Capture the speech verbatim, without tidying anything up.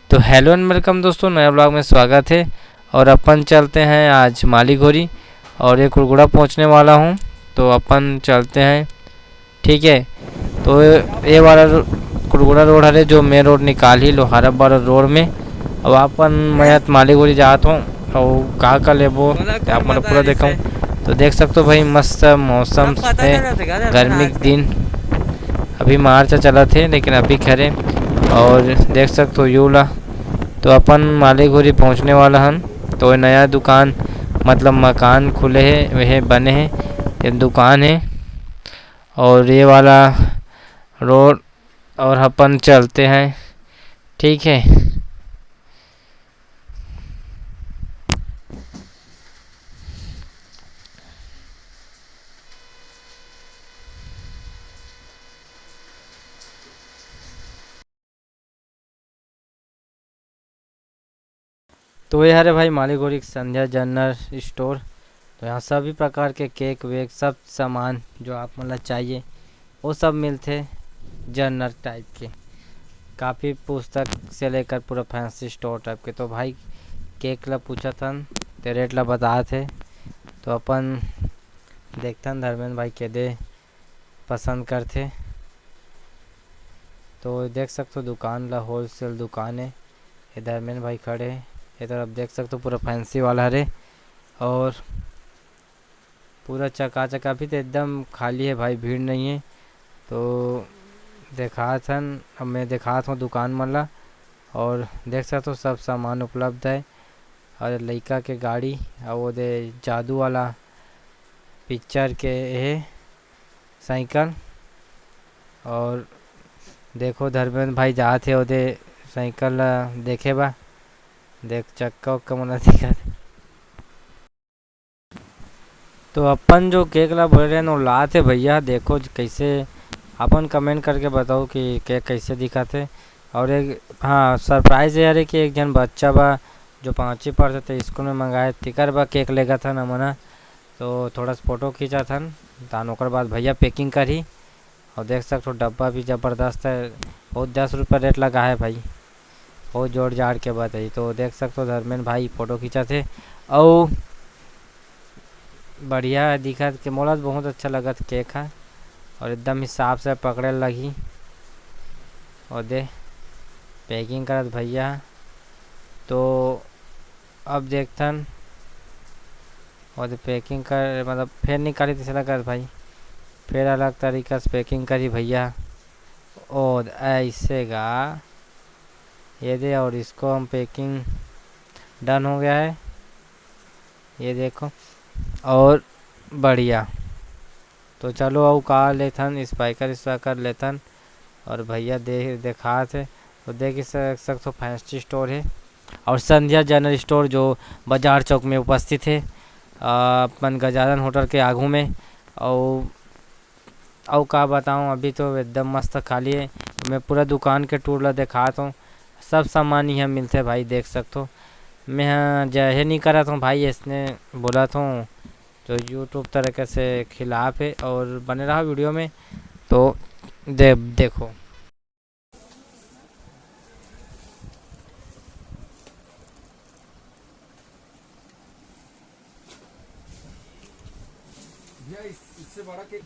तो hello and welcome दोस्तों, नया vlog में स्वागत है। और अपन चलते हैं आज मालीघोरी और ये कुड़गुड़ा पहुंचने वाला हूं, तो अपन चलते हैं, ठीक है। तो ये वाला रो-, कुड़गुड़ा रोड हरे जो main road निकालही लोहारा बड़ा रोड में। अब अपन मैं मालीघोरी जात हूं और का का लेबो आप मन पूरा देखाऊं। तो देख सकते हो भाई, मस्त मौसम है, गर्मी के दिन, अभी मार्च चलत हे लेकिन अभी खरे। और देख सकते हो यू ला, तो अपन मालीघोरी पहुंचने वाला हन। तो ये नया दुकान, मतलब मकान खुले हे, वह बने हे, ये दुकान हे। और ये वाला रोड, और अपन चलते हैं, ठीक है। तो ये हरे भाई मालीघोरी के संध्या जनरल स्टोर। तो यहाँ सभी प्रकार के केक वेक, सब सामान जो आप मन ला चाहिए, वो सब मिलथे जनरल टाइप के। कापी पुस्तक से लेकर पूरा फैंसी स्टोर टाइप के। तो भाई केक ला पूछत हन, ते रेट ला बतात हे। तो अपन देखथन धर्मेंद्र भाई के दे पसंद करथे। तो देख सकथो दुकान ला, होलसेल दुकान हे। ये धर्मेंद्र भाई खड़े हे, ये तरफ देख सकथो पूरा फैंसी वाला हरे और पूरा चकाचक। अभी तो एकदम खाली है भाई, भीड़ नहीं है। तो देखात हन, अब मैं देखात हूँ दुकान मन ला। और देख सकथो सब सामान उपलब्ध है। और लइका के गाड़ी, और वो दे जादू वाला पिक्चर के हे साइकिल। और देखो धर्मेंद्र भाई जात हे ओदे साइकिल ला देखे बा। देख चक्का उक्का मन ला दिखत हे। तो अपन जो केक ला बोले रहे वो लात हे भैया, देखो ज-, कैसे अपन कमेंट करके बताओ कि केक कैसे दिखत हे। और एक हाँ सरप्राइज ये हरे कि एक झन बच्चा बा जो पाँचवीं पढ़थे तो स्कूल में मंगाए, तिकर बा केक लेगत हन हमन ह। तो थोड़ा सा फोटो खींचत हन, तान ओकर बाद भैया पैकिंग करही। और देख सकथो डब्बा भी जबरदस्त है, बहुत दस रुपया रेट लगा है भाई, बहुत जोड़ जाड़ के बताई। तो देख सकथो धर्मेंद्र भाई फोटो खींचत हे, अउ बढ़िया है दिखत के, मोला तो बहुत अच्छा लगत केक है। और एकदम हिसाब से पकड़े लगही, और दे पैकिंग करत भैया। तो अब देखथन, और दे पैकिंग कर, मतलब फेर निकाली तीसरा कर भाई, फेर अलग तरीका से पैकिंग करी भैया। और ऐसे गा ये दे, और इसको हम पैकिंग डन हो गया है, ये देखो। और बढ़िया। तो चलो अउ का लेथन, स्पीकर स्पीकर लेथन। और भैया दे देखात हे, तो देख सक सकथो फैंसी स्टोर है और संध्या जनरल स्टोर जो बाजार चौक में उपस्थित है। अपन गजानन होटल के आगू में। और अउ का बताऊँ, अभी तो एकदम मस्त खाली है। मैं पूरा दुकान के टूर ला देखात हूँ। सब सामान इहाँ मिलथे भाई, देख सकथो। मैं ह जहे नहीं करत हूँ भाई, इसने बोलत हूँ तो यूट्यूब तरीके से खिलाफ है। और बने रहा वीडियो में, तो दे देखो। भैया, इस-, इससे बड़ा केक